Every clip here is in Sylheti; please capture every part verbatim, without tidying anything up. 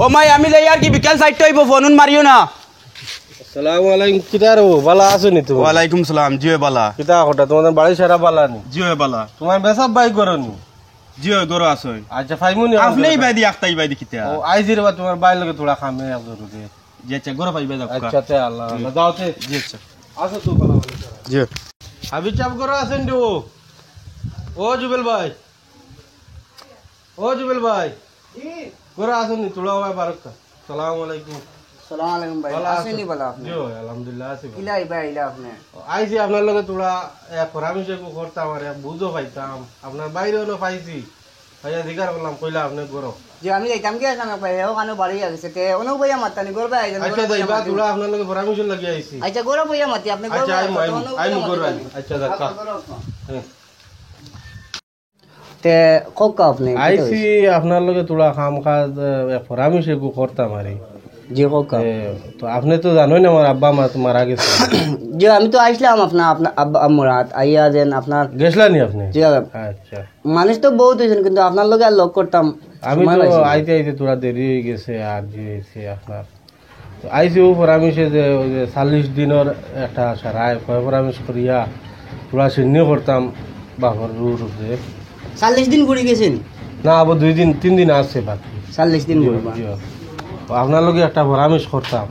ও মাই, আমি যাই আর কি, বিকাল চাইরটা অইবো, ফোন উন মারিও না। আসসালামু আলাইকুম, কিতা রে, বালা আছো নি তুমি? ওয়ালাইকুম সালাম, জি অয় বালা। কিতা কথা, তুমার বাড়ি সারা বালা নি? জি অয় বালা। তুমার মেসাব ভাই ঘরো নি? জি অয়, ঘরো আছইন। আচ্ছা, ফাইমু নি? আপনে ইবায়দি, আখতা ইবায়দি কিতা? ও, আইছি রে বা, তুমার ভাইর লগে থুড়া কামে এক জরুরি। জি আচ্ছা, ঘরো পাইবা যাও। আচ্ছা, আচ্ছা, আল্লাহ, আল্লাহ, যাও তে। জি আচ্ছা। আছো তো, বালা, বালা, বালা। জি। হাবিব সাব ঘরো আছইন রে? ও জুবেল ভাই, ও জুবেল ভাই, ঘরো আছইন নি? থুড়া ভাই বারক্কা। সালাম আলাইকুম। সালাম আলাইকুম ভাই। বালা আছইন নি? বালা আপনে? জি অয়, আলহামদুলিল্লাহ আছি ভাই। কিলা ইবা আইলা আপনে? আইছি আপনার লগে থুড়া, এ, পরামর্শ একটু করতাম আর এক বুঝও পাইতাম। আপনার ভাইরে অনো পাইছি। ভাইয়া জিকার করলাম, কইলা আপনে ঘরো। জি, আমি যাইতাম কি আছলাম এক ভাই, হে ওখানো বাড়ি গেছে। তে অনো বইয়া মাততাম নি, ঘরো বইয়া আইছইন, আচ্ছা, ঘরো বইয়া যাইবা, মাততাম। থুড়া আপনার লগে পরামর্শ লাগি আইছি। আচ্ছা, ঘরো বইয়া মাতি, আপনে ঘরো আচ্ছা, বইয়া আইমু, মাততাম, আইমু, অনো আইমু বইয়া ঘরো মাততাম। আইমু। আচ্ছা, যাক, আচ্ছা, কা। ঘরো মাততাম। হ্যাঁ। তে কউক্কা আপনে, কিতা আইছি অইছে? আপনার লগে থুড়া কাম কাজ, এ, পরামর্শ একটু করতাম আর কি। জি, কউক্কা। এ, তো আপনে তো জানইন আমার আব্বা মা তো মারা গেছে। জি, আমি তো আইছলাম আপনা, আপনা আব্বা মরাত, আইয়া যেন আপনার গেছলা নি আপনে? জি, আব্বা। আচ্ছা। মানুষ তো বউত অইছইন, কিন্তু আপনার লগে আর লগ করতাম আমি সময় তো পাইছি না। আইতে আইতে থুড়া দেরি অই গেছে, আর যে অইছে আপনার। তো আইছি ও পরামর্শে যে, ওই যে চাল্লিশ দিনর একটা সারায় পরামর্শ করিয়া থুড়া সিন্নি করতাম বাপর রুর উপরে। চাল্লিশ দিন ঘুরি গেছেন? না, আবার দুই দিন, তিন দিন আছে বাকি। চাল্লিশ দিন জি, ঘুরবা। জি। তো আপনার লগে একটা পরামর্শ করতাম।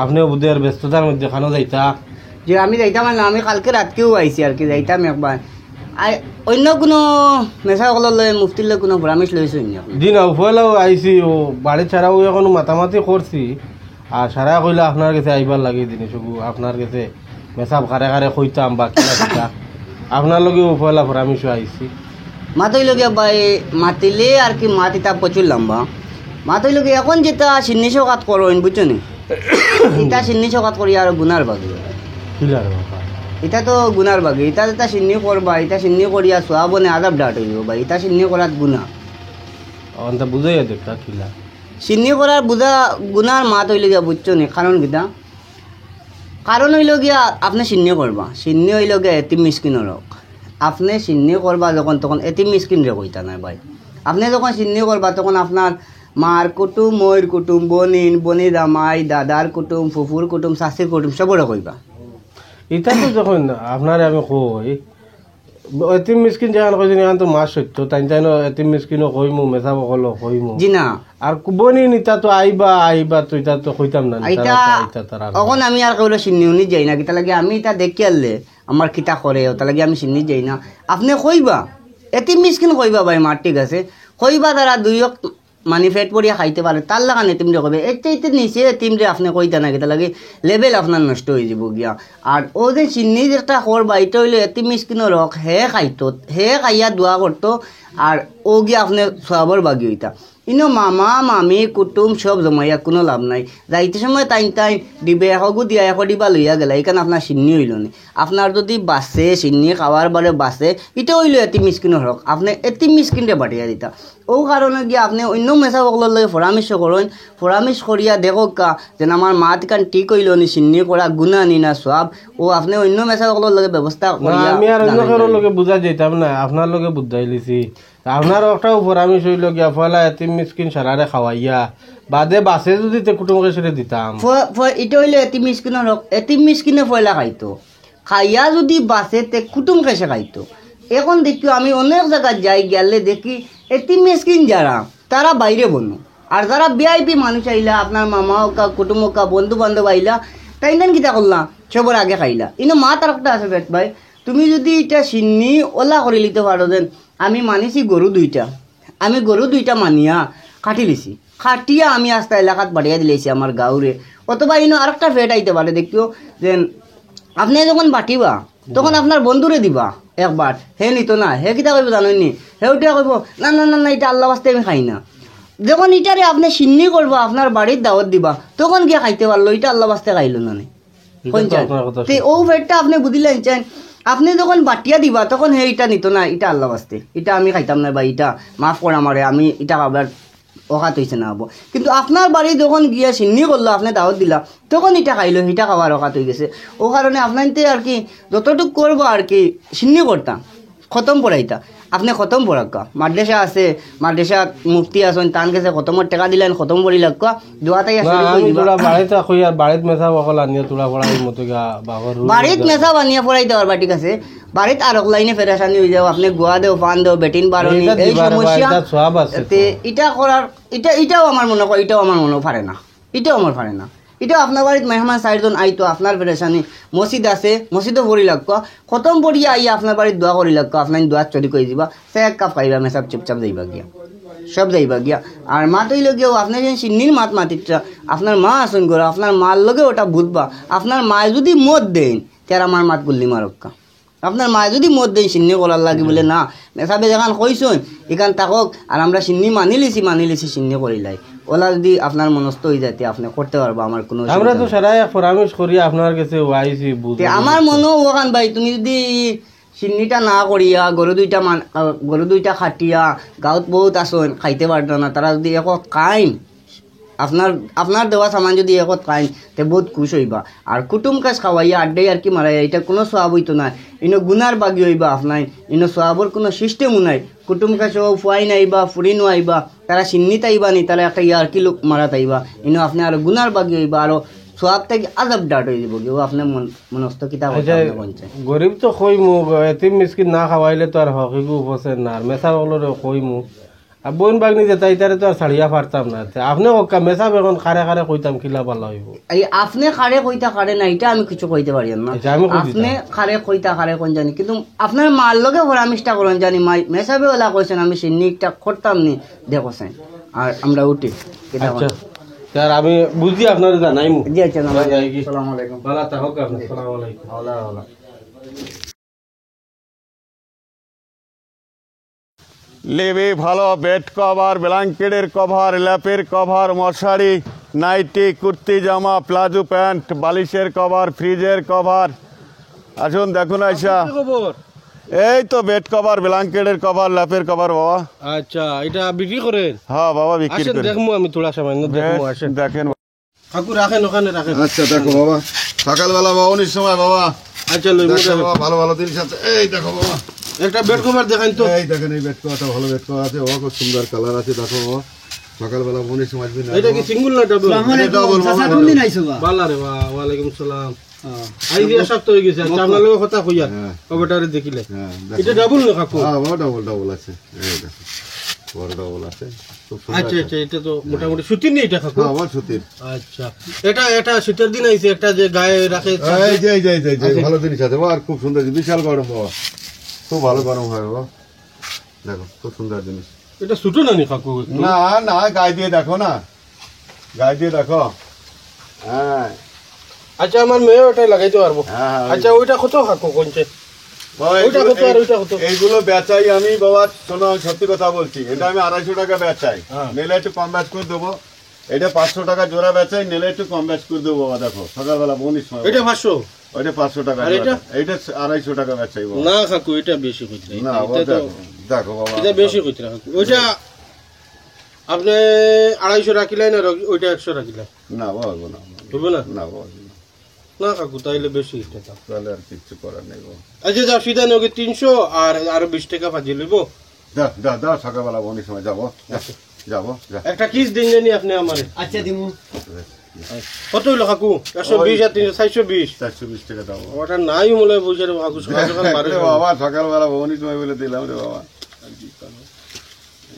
আপনেও বুধের ব্যস্ততার মধ্যে খানো যাইতা। জি, আমি যাইতাম আর না, আমি কালকে রাতকেও আইছি আর কি, যাইতাম একবার। আর অন্য কুনু মেসাব অকলর লগে, মুফতির লগে কুনু পরামর্শ লইছইন নি আপনে? জি না, পয়লাও আইছি, ও বাড়ি ছাড়াও অখনো মাতামাতি করছি। আর সারা কইলা আপনার গেছে আইবার লাগি জিনিস ওগু, আপনার গেছে মেসাব কারে কারে কইতাম বা কিতা কিতা। আপনার লগেও পয়লা পরামর্শ আইছি। মাত অইলো গিয়া ভাই, মাতিলে আর কি মাত ইতা প্রচুর লম্বা। মাত অইলো গিয়া অখন যেটা সিন্নি সকাত করইন, বুঝছো নি? ইটা সিন্নি সকাত করিয়া আর গুনার বাগি। কিলার বাবা? ইটা তো গুনার বাগি। ইটা যেটা সিন্নি করবা, ইটা সিন্নি করিয়া সোয়াব অনে আজাব ডাট অইবো ভাই। ইটা সিন্নি করাত গুনা। অন্তা বুঝাইয়া দেখতা কিলা। সিন্নি করার বুঝা গুনার মাত অইলো গিয়া, বুঝছো নি? কারণ কিতা? কারণ অইলো গিয়া, আপনে সিন্নি করবা, সিন্নি অইলো গিয়া এতিম মিসকিনর হক। আপনে সিন্নি করবা যখন, তখন এতিম মিসকিনরে কইতা নায় ভাই। আপনে যখন সিন্নি করবা, তখন আপনার মার কুটুম, মইর কুটুম, বনিন, বনি জামাই, দাদার কুটুম, ফুফুর কুটুম, চাচির কুটুম, সবরে কইবা। ইটা তো যখন আপনারে আমি কই, এতিম মিসকিন যেখান কইছেন, এখান তো মাত সত্য, তাইন তাইন এতিম মিসকিনও কইমু, মেসাব অকলও কইমু। জি না। আর কু-, বনিন ইতা তো আইবা, আইবা তো ইতা তো কইতাম না, ইতা ইতা, ইতা তারা আর অখন আমি আর কেউরে সিন্নি উনি যাই না, কিতা লাগি আমি ইতা দেখি আনলে, আমার কিতা করে, ওটা লাগি আমি সিন্নি যাই না। আপনে কইবা, এতিম মিসকিন কইবা ভাই, মার ঠিক আছে, কইবা তারা দুই অক-, মানে পেট ভরিয়া খাইতে পারে, তার লাখান এতিমরে কইবে। এর চাইতে নিচে এতিমরে আপনে কইতা না, কিতা লাগি level আপনার নষ্ট অই যাইবো গিয়া। আর ও যে সিন্নি যেটা করবা, ইটা অইলো এতিম মিসকিনর হক, হে খাইতো, হে খাইয়া দোয়া করতো, আর ও গিয়া আপনে সোয়াবর বাগি অইতা। ইনো মামা, মামি, কুটুম সব জমাইয়া কুনু লাভ নাই। যাইতে সময় তাইন তাইন ডিবে একগু দিয়া এক ডিবা লইয়া গেলা, ইখান আপনার সিন্নি অইলো নি। আপনার যুদি বাচে, সিন্নি খাওয়ার বারে বাচে, ইটা অইলো এতিম মিসকিনর হক। আপনে এতিম মিসকিনরে বাটিয়া দিতা। অউ কারণে গিয়া আপনে অইন্য মেসাব অকলর লগে পরামর্শ করইন, পরামর্শ করিয়া দেখউক্কা যেন আমার মাত ইখান ঠিক অইলো নি, সিন্নি করা গুনা নি না সোয়াব। অউ আপনে অইন্য মেসাব অকলর লগে ব্যবস্থা না, করিয়া আমি আর অইন্য জানাইন কেউর না। লগে বুঝা যাইতাম না, আপনার লগে বুঝাইলিছি। আপনার একটাউ পরামর্শ অইলো গিয়া পয়লা এতিম মিসকিন সারারে খাওয়াইয়া, বাদে বাচে যুদি তে কুটুম কেশরে দিতাম। ফ-, ফ-, ইটা অইলো এতিম মিসকিনর হক, এতিম মিসকিনে পয়লা খাইতো। খাইয়া যুদি বাচে তে কুটুম কেশে খাইতো। অখন দেখিও আমি অনেক জাগাত যাই, গেলে দেখি এতিম মিসকিন যারা, তারা বাইরে বনো। আর যারা V I P মানুষ আইলা, আপনার মামা অউক্কা, কুটুম অউক্কা, বন্ধু বান্ধব আইলা, তাইন তাইন কিতা করলা? সবর আগে খাইলা। ইনো মাত আরকটা আছে বেট ভাই, তুমি যুদি ইটা সিন্নি অলা করিলিতো পারো যেন, আমি মানিছি গরু দুইটা, আমি গরু দুইটা মানিয়া কাটিলিছি, কাটিয়া আমি আস্তা এলাকাত বাটিয়া দিলাইছি আমার গাউরে। অথবা ইনো আরকটা ফেট আইতে পারে, দেখিও যেন আপনে যখন বাটিবা, তখন আপনার বন্ধুরে দিবা একবার, হে নিতো না, হে কিতা কইবো জানইন নি? হে উঠিয়া কইবো, "না, না, না, না, ইটা আল্লার ওয়াস্তে আমি খাই না।" যখন ইটারে আপনে সিন্নি করবা, আপনার বাড়িত দাওয়াত দিবা, তখন গিয়া খাইতে পারলো, ইটা আল্লার ওয়াস্তে খাইলো না নি। ইটা তো কোন চান? আপনার কথা তে সত্য। অউ ফেটটা আপনে বুঝিলাইন চাইন, আপনে যখন বাটিয়া দিবা, তখন হে ইটা নিতো না, ইটা আল্লার ওয়াস্তে, ইটা আমি খাইতাম না বা ইটা মাফ কর আমারে, আমি ইটা খাবার অকাত অইছে না অবো। কিন্তু আপনার বাড়ি যখন গিয়া সিন্নি করলো, আপনে দাওয়াত দিলা, তখন ইটা খাইলো, ইটা খাওয়ার অকাত অইগেছে। অউ কারণে আপনাইনতে আর কি যতটুক করবো আর কি সিন্নি করতাম। খতম পড়াইতা। আপনে খতম পড়াউক্কা। মাদ্রাসা আছে, মাদ্রাসা মুফতি আছইন, তান গেছে খতমর টেকা দিলাইন, খতম পড়িলাউক্কা। দোয়া তাই না, শুরু করি আমি দিবা। তোরা বাড়িত কই আর বাড়িত মেসাব অকল আনিয়া তোরা পড়াই মতো গা বাগর রুল বাড়িত গা। মেসাব আনিয়া পড়াই দেওয়ার বা ঠিক আছে। বাড়িত আর অকলাইনে ফেরেশানি অই যাও, আপনে গুয়া দেও, পান দেও, বেটিন বারো নি, এইটা এই দিবার বা, সমস্যা। এটা সওয়াব আছে তো। তে ইটা করার, ইটা, ইটাও আমার মনে কয়, ইটাও আমার মনে পারে না। ইটাও আমার পারে না। ইটাও আপনার বাড়িত মেহমান চাইরজন আইতো, আপনার ফেরেশানি, মসজিদ আছে, মসজিদও পড়িলাউক্কা, খতম পড়িয়া আইয়া আপনার বাড়িত দোয়া করিলাউক্কা, আপনার দোয়াত শরিক অই যিবা, চা এক কাপ খাইবা, মেসাব চুপচাপ যাইবা গিয়া, সব যাইবা গিয়া। আর মাত অইলো গিয়া, আপনে যে শিন্নির মাত মাতিত্রা, আপনার মা আছইন ঘরো, আপনার মার লগে ওটা বুঝবা, আপনার মায় যুদি মত দেইন, তে আর আমার মাত গুল্লি মারউক্কা। আপনার মায় যুদি মত দেইন শিন্নি করার লাগি বুলে, "না, মেসাবে যেখান কইছইন, ইখান থাকউক, আর আমরা শিন্নি মানিলিছি, মানিলিছি, শিন্নি করিলাই।" ওলা যুদি আপনার মনস্থ অই যায়, তে আপনে করতে পারবা, আমার কুনু অসুবিধা নাই। আমরা তো সারা এক পরামর্শ করি আপনার গেছে, ও আইছি, বুঝ-, তে আমার মনো অখান ভাই, তুমি যুদি শিন্নিটা না করিয়া, গরু দুইটা মান-, আহ, গরু দুইটা কাটিয়া, গাউত বউত আছইন, খাইতে পারতা না, তারা যুদি একত খাইন, আপনার, আপনার দেওয়া সামান যুদি একত খাইন, তে বউত খুশ অইবা। আর কুটুম কাছ খাওয়াইয়া, আড্ডা ইয়ার্কি মারাইয়া, ইটা কুনু সওয়াব অইতো নায়। ইনো গুনার বাগি অইবা আপনাইন, ইনো সওয়াবর কুনু system-ও নাই। কুটুম কাছ ফুয়াইন আইবা, ফুড়িনও আইবা, তারা শিন্নিত আইবা নি, তারা একটা ইয়ার্কি লোক মারাত আইবা। ইনো আপনে আরো গুনার বাগি অইবা, আরো সওয়াব থাকি আজাব ডাট অই যিবো। কেউ আপনে মন-, মনস্থ কিতা করতা আচ্ছা, আপনে কইনছে? গরিব তো কইমু, এতিম মিসকিন না খাওয়াইলে তো আর হকিগু উপস্থিত না। আর মেসাব অকলরে কইমু। আর বইন বাগনি যেতা, ইতারে তো আর ছাড়িয়া পারতাম না। তে আপনে কউক্কা, মেসাব অখন কারে কারে কইতাম কিলা ভালা অইবো? এই আপনে কারে কইতা কারে না, ইটা আমি কিছু কইতে পারিয়ার না। আচ্ছা, আমি কই দিতাম। আপনে কারে কইতা কারে কইন জানি, কিন্তু আপনার মার লগে পরামর্শটা করইন জানি, মাই-, মেসাবে ওলা কইছইন, আমি শিন্নি একটা করতাম নি, দেখো চাইন। আর আমরা উঠি, কিতা আচ্ছা। কইন? স্যার, আমি বুঝি আপনারে জানাইমু। জি, আচ্ছা, নামাজ। ভাই, ভাই, কি? আসসালামু আলাইকুম। ভালা থাকউক আপনে। জি। আসসালামু আলাইকুম। OLA, OLA. লেবি ভালো, বেড কভার, ব্ল্যাঙ্কেটের কভার, ল্যাপের কভার, মশারি, নাইটি, কুর্তি জামা, প্লাজো প্যান্ট, বালিশের কভার, ফ্রিজের কভার। আসুন দেখুন আইসা। কি খবর? এই তো বেড কভার, ব্ল্যাঙ্কেটের কভার, ল্যাপের কভার বাবা। আচ্ছা, ইটা বিক্রি করেন? হ্যাঁ বাবা, বিক্রি করি। আসেন, দেখমু আমি থোড়া সামান্য, বেশ, দেখমু, আসেন। দেখেন। কাকু, রাখেন, ওখানে রাখেন। আচ্ছা, দেখো বাবা, সকালবেলা বাবা, উনিশ সময় বাবা। আচ্ছা, লইমু, দেখো দেখো। বাবা, ভালো ভালো জিনিস আছে। এই দেখো বাবা। একটা বেড কভার দেখাইন তো। এই দেখেন, এই বেড কভারটা ভালো বেড কভার আছে, ও খুব সুন্দর কালার আছে, দেখো বাবা। সকালবেলা উনিশ সময় আসবে না, এটা কি বাবা। সিঙ্গেল না ডাবল? আসসালামু আলাইকুম। এটা ডাবল, চাচা, বাবা। কোন দিন আইছো বা? বালা রে বা, ওয়ালাইকুম সালাম। হ্যাঁ। আই দিয়া সপ্তাহ অই গেছে, আচ্ছা, আপনার লগে কথা কইয়া, হ্যাঁ। ও বেটারে দেখিলে। হ্যাঁ, দেখো। এটা ডাবল না কাকু? হ্যাঁ, বাবা, ডাবল, ডাবল আছে। এই দেখো, বড় ডাবল আছে, খুব সুন্দর আচ্ছা, একটা। আচ্ছা, এটা তো হ্যাঁ। মোটামুটি সুতির নি এটা, কাকু? হ্যাঁ, আমার সুতির। আচ্ছা, এটা, এটা শীতের দিন আইছে, একটা যে গায়ে রাখে, এই যে, এই যে, এই যে, এই যে, আচ্ছা। ভালো জিনিস আছে, বাহ, আর খুব সুন্দর, বিশাল গরম, বাবা, খুব ভালো গরম হয়, বাবা। দেখো, খুব সুন্দর জিনিস। এটা ছোট না নি, কাকু, একটু? না, না, গায়ে দিয়ে দেখো না, গায়ে দিয়ে দেখো। হ্যাঁ। আচ্ছা, আমার মেয়ে ওটা লাগাইতে পারবো। হ্যাঁ, হ্যাঁ, ওই আচ্ছা, ওইটা কত, কাকু, কইনছে? বাবা, ওইটা এইগুলো, কত আর এই, ওইটা কত? এইগুলো বেচাই আমি, বাবা, শোনো, আমি সত্যি কথা বলছি, এটা আমি আড়াইশো টাকা বেচাই। হ্যাঁ। নিলে একটু কম বেশ করে দেবো। এটা পাঁচশো টাকা জোড়া বেচাই, নিলে একটু কম বেশ করে দেবো, বাবা। দেখো, সকালবেলা বনির সময়, এটা বাবা। পাঁচশো? ওইটা পাঁচশো টাকা আর জোড়া। এটা? এটা আড়াইশো টাকা বেচাই, বাবা। না, কাকু, এটা বেশি কইতে না, এটা বাবা, তো, দেখো, দেখো, বাবা। এটা বেশি কইতে, কাকু। ওইটা আপনি আড়াইশো রাখিলেন আর ওইটা একশো রাখিলেন। না, বাবা, না, না। হইব না? না, বাবা, না। না, কাকু, তাইলে বেশি হইতে দাম। তাহলে আর কিচ্ছু করার নেই, বাবা। আচ্ছা, যা, সিধা নেও কি তিনশো আর আরো বিশ টাকা বাজিয়ে লইব? যা, যা, যা, সকালবেলা বনির সময় যাবো, যা, আচ্ছা। যাবো, যা। একটা কিস দিন জানি আপনি আমারে। আচ্ছা, দিমু। কত হইলো, কাকু? একশো বিশ আর তিনশো, চারশো বিশ। চারশো বিশ টাকা দাম। ওটা নাই মনে হয়, বুঝে রে, কাকু, সকাল সকাল বার হইলো। বাবা, সকালবেলা বনির সময় বলে দিলাম রে বাবা। আর কি করবো?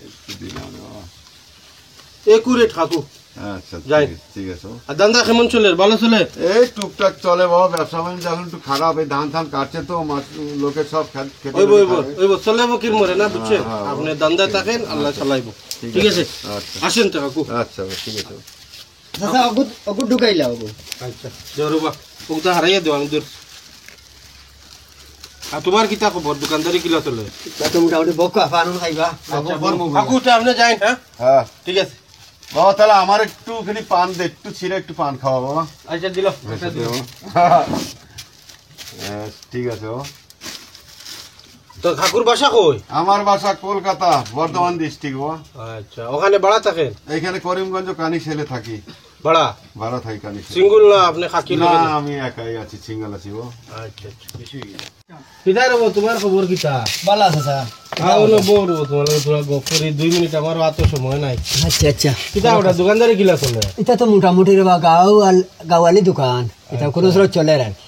একটু দিলাম রে বাবা। একুরেট, কাকু। আচ্ছা, যাই। ঠিক আছে, ঠিক আছে। আর ধান্দা কেমন চলে? ভালো চলে? এই টুকটাক চলে বাবা, ব্যবসা বাণিজ্য এখন একটু খারাপ, এই ধান থান কাটছে তো, মাছ, লোকে সব খে-, খেতে ওই বই, খেতে ওই বই, খাবে। ওই বই, চলে ফকির মরে না, বুঝছেন? হ্যাঁ, হ্যাঁ, আপনি ওই। ধান্দা থাকেন, আল্লাহ আচ্ছা, চালাইবো। ঠিক ঠিক আছে। আছে? আচ্ছা। আসেন তো, কাকু। আচ্ছা, ঠিক আছে। চাচা, অগুত, অগুত ঢুকাইলা, অগু। আচ্ছা, দেও রে বা, অগুতা হারাইয়া দেও, আমি দূর। আর তোমার কিতা খবর? দোকানদারি কিলা চলে? তা তো মোটামুটি বউক্কা, পান খাইবা। আচ্ছা, বাবু, বল। কাকু, তে আপনি যাইন, হ্যাঁ? হ্যাঁ। ঠিক আছে। বাবা, তাহলে আমার একটু খালি পান দে, একটু ছিঁড়ে একটু পান খাওয়া, বাবা। আচ্ছা, দিল। আচ্ছা, দিল। হ্যাঁ, ঠিক আছে, বাবা। তো কাকুর বাসা কই? আমার বাসা কলকাতা, বর্ধমান ডিস্ট্রিক্ট, বাবা। আচ্ছা, ওখানে ভাড়া থাকেন? এখানে করিমগঞ্জ কানিশালে থাকি। ভাড়া? ভাড়া থাকি খালি। সিঙ্গল না, আপনে কাকির না, লগে? আমি একাই আছি, সিঙ্গল আছি ও। আচ্ছা, আচ্ছা, বেশি অই গেছে। কিতা রে বা, তুমার খবর কিতা? ভালা আছে, চাচা। আও না, বও রে বা, তুমার লগে থুড়া গপ করি, দুই মিনিট, আমার অত সময় নাই। আচ্ছা, আচ্ছা। কিতা ওটা, দোকানদারি কিলা চলে? ইটা তো মোটামুটি রে বা, গাঁও আল-, গাঁওয়ালি দোকান। ইটা আচ্ছা। কুনু চরত চলের আর কি।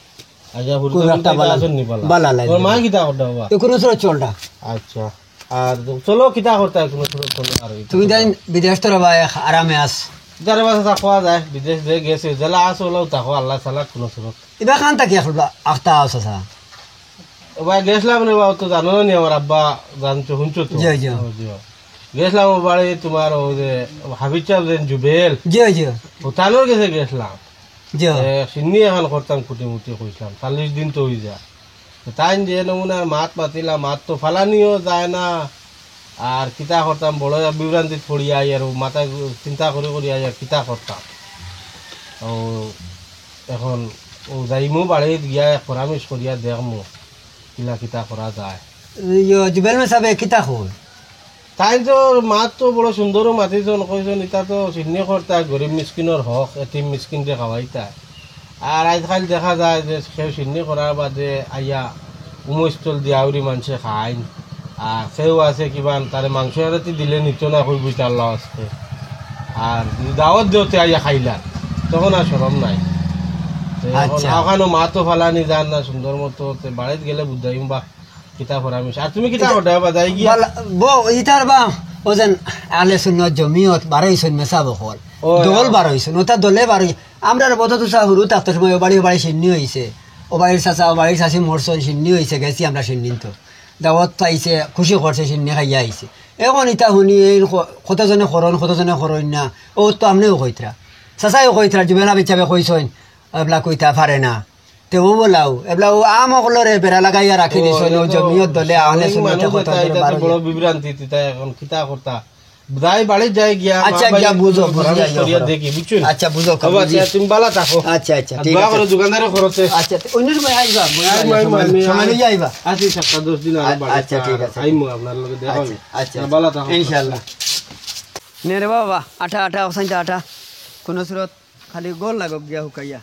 আচ্ছা, হুরুতা খুব একটা মুরুতা ভালা, আছইন নি ভালা? ভালা লাগে। তোর মা কিতা করতা বাবা? এ কুনু চরত চলের। আচ্ছা। আর চলো, কিতা করতা কুনু চরত চলো আর কি। তুমি তাইন বিদেশ তো রে বা, আরামে আছ। কিতা রে বা, চাচা, কওয়া যায়, বিদেশ যে গেছে, যেলা আছো, অলাউ থাকো, আল্লাহ চালাক কুনু চরত। ইবা কান থাকি আখতা আও, চাচা? ও ভাই, গেছলাম রে বা, তো জানো না নি, আমার আব্বা জানছো, হুনছো তো? জি, জি। ও, জি। গেছলাম ও বাড়ি, তুমার ও যে হাফিজ সাব যেন জুবেল। জি, জি। ও তানর গেছে গেছলাম। জি। এ, সিন্নি এখান করতাম কুটি-মুটি কইছলাম, চল্লিশ দিন তো অই যায়। তো তাইন যে নমুনার মাত মাতিলা, মাত তো ফালানিও যায় না। আর কিতা করতাম, বড় বিভ্রান্তিত পড়িয়া আইয়ার, ও মাথায় চিন্তা করি করি আইয়ার কিতা করতাম। ও এখন ও যাইমু বাড়িত গিয়া এক পরামর্শ করিয়া দেখমু, কিলা কিতা করা যায়। ইয়ো, জুবেল মে সাবে কিতা কইন? তাইন তো মাত তো বড় সুন্দর মাতিছইন, কইছইন, ইতা তো সিন্নি করতা, গরিব মিসকিনর হক, এতিম মিসকিনরে খাওয়াইতা। আর আইজকাইল দেখা যায় যে কেউ সিন্নি করার বাদে আইয়া উমস্থল দিয়া আউরি মানষে খাইন। আর কেউ আছে কিবা তারে মাংস এরাতি দিলে নিত না, কইবো ইতা আল্লাহ আস্তে। আর যদি দাওয়াত দেওতে আইয়া খাইলা, তখন আর শরম নাই। তে এখন আচ্ছা। ওখানো মাতও ফালানি যার না সুন্দর মতো, তে বাড়িত গেলে বুঝাইম বা কিতা পরামর্শ। আর তুমি কিতা করতা বা যাই গিয়া? বালা, বো, ইতার বা, ও যেন আহলে সুন্নত জমিয়ত বারইছইন মেসাব অকল। ও, দল আ- বারইছইন, ওটা দলে বারই। আমরার বদতুসা হুরু থাকতে সময় ও বাড়ি, ও বাড়ি সিন্নি অইছে। ও বাড়ির চাচা, ও বাড়ির চাচি মরছইন, সিন্নি অইছে, গেছি আমরা সিন্নিত। দাওয়াত পাইছে, খুশি করছে, সিন্নি খাইয়া আইছে। এখন ইতা হুনি, এই ক-, কতজনে করইন, কতজনে করইন না, ও তো আপনেও কইতরা। চাচাইও কইতরা, জুবেল হাফিজ সাবে কইছইন, এবলা কইতা পারে না। তে ও বলাও, এবলা ও আম অকলরে বেড়া লাগাইয়া রাখি ও, দিছইন, ও এটা তো জমিয়ত দলে আহলে সাময়িক সুন্নতে মানুষ কথা এটা, এটা তো বারো বড় জন। বিভ্রান্তি, ইতা এখন কিতা করতা? যাই বাড়ি যাই গিয়া, আচ্ছা, মা গিয়া ভাই বুঝো, বুঝো, পরামর্শ যাই করিয়া হোক। দেখি, বুঝছইন? আচ্ছা, বুঝো, বাবা, বুঝি। তুমি বালা থাকো। আচ্ছা, আচ্ছা, আর ঠিক দোয়া আছে। করো, দোকানদারি খরচে। আচ্ছা, তে অন্য সময় আইবা, বইয়া আইবা, আইবা, সময়, আইবা, সময় আইবা। লইয়া আইবা। আছি সাতটা দশ দিন আরো আ-, বাড়ি। আচ্ছা, ঠিক আছে। আইমু আপনার লগে দেখা আচ্ছা, অইবো। আচ্ছা। আর বালা থাকো। ইনশাআল্লাহ। নে রে বাবা, আটা, আটা, ওসাইন আটা। কুনু চরত খালি গল লাগক গিয়া হুকাইয়া।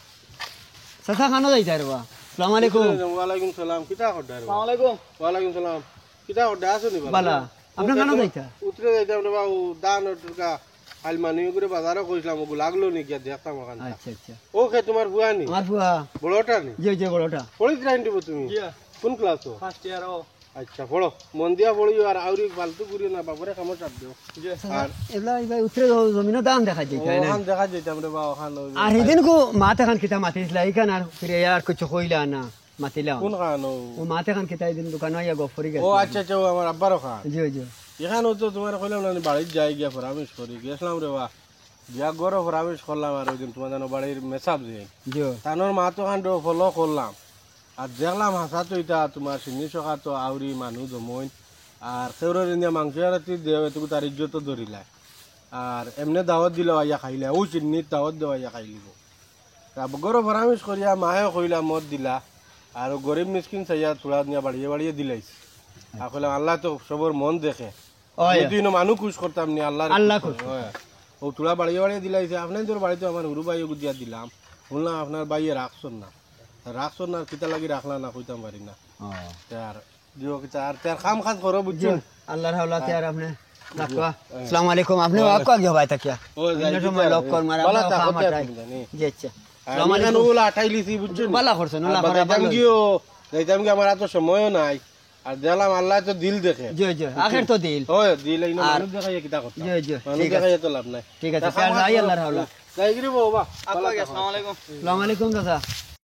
চাচা, কানো যাইতা রে বা? আসসালামু আলাইকুম। ওয়ালাইকুম সালাম। কিতা করতা রে বা? আসসালামু আলাইকুম। ওয়ালাইকুম সালাম। কিতা করতা, আছো নি বালা? বালা। আপনে কানো যাইতা? উতরে যাইতাম রে বা, ও ধান ওটুকা আইল মানি ওগুরে বাজারো কইছলাম, ওগু লাগলো নি গিয়া দেখতাম ওখান। আচ্ছা, আচ্ছা। ও খে তুমার ফুয়া নি? আমার ফুয়া। বড়টা নি? জি, জি, বড়টা। পড়ি গ্রাইন্ড দিব তুমি? জি। কোন ক্লাসো? ফার্স্ট ইয়ার ও। আচ্ছা, পড়ো। মন দিয়া পড়িও আর আউরি ফালতু করিও না, বাপরে কামো চাপ দিও। জি। আর এবলা ইবা উতরে জ-, জমিনো ধান দেখা যাইতা, ও, না? ধান দেখা যাইতাম রে বা, ওখান ওই আর হিদিন কো মাত এখান কিতা মাতিছলা, ইখান আর ফিরে আর কিছু কইলা না, মাতিলাম। কোন খান ও? ও মাত এখান কিতা হিদিন দোকানো আইয়া গফ করি গেছে। ও আচ্ছা, আচ্ছা, ও আমার আব্বার ওখান। জি, জি। এখান তো তুমার কইলাম না, আমি বাড়িত যাই গিয়া পরামর্শ করি। গেছলাম রে বা, গিয়া ঘরো পরামর্শ করলাম আর ওই দিন তুমার জানো বাড়ির মেসাব যে। জি। তানোর মাত ওখান ফলো করলাম। আর দেখলাম হাছা তো ইতা তুমার সিন্নি সখা তো আউরি মানুষ জমইন। আর কেউরর ইন্দিয়া মাংস এরাতি দেও, এটুকু তার ইজ্জত ধরিলায়। আর এমনে দাওয়াত দিলেও আইয়া খাইলায়, ও সিন্নিত দাওয়াত দেও আইয়া খাইলিব। তা ঘরো পরামর্শ করিয়া মায়েও কইলা মত দিলা। আর ও গরিব মিসকিন চাইয়া থুড়া নিয়া বাড়িয়ে বাড়িয়ে দিলাইছে। আর কইলাম আল্লাহ তো সবর মন দেখে। অয়। আমি তো ইনো মানুষ খুশ করতাম নি, আল্লাহর আল্লাহ খুশ খুশ করতাম। অয়। ও থুড়া বাড়িয়ে বাড়িয়ে দিলাইছে, আপনাইনতর বাড়িত আমার হুরু ভাইও দিয়া দিলাম। হুনলাম আপনার ভাইয়ে রাখছইন না। রাখছইন না, কিতা লাগি রাখলা না কইতাম পারি না। ও। তে আর দিও কিতা, আর তে আর কাম কাজ করো, বুঝছইন? জি, আল্লাহর হাওলাতে আর আপনে রাখবা। জি। আসসালামু আলাইকুম, আপনে ওয়ালাইকুম। ওয়াক্কা গিয়া ভাই থাকিয়া। ও, যাই অন্য সময় কিতা? লক কর মারা, বালা আপনার থাকো, কাম তে আটাই। তুমি জানি। জি, আচ্ছা। আমি আসসালামু আলাইকুম। এখান ওগুলা আটাই লিছি, বুঝছইন? বালা করছইন, আর ওলা বাদে করা যাইতাম ভালো। গিয়া, যাইতাম গিয়া, আমার তো সময় নাই। আর দেখলাম আল্লাহ তো দিল দেখে। জি, জি, আখের তো দিল। ওই দিল, এই আর মানুষ দেখাইয়া কিতা করতাম? জি, জি, মানুষ ঠিক আছে। দেখাইয়া তো লাভ নাই। ঠিক আছে, তা স্যার, খামাত যাই করো। আল্লাহর হাওলা। যাই গিরি বাবা, আচ্ছা, ভালো থাকো। আসসালামু আলাইকুম। আসসালামু আলাইকুম, চাচা।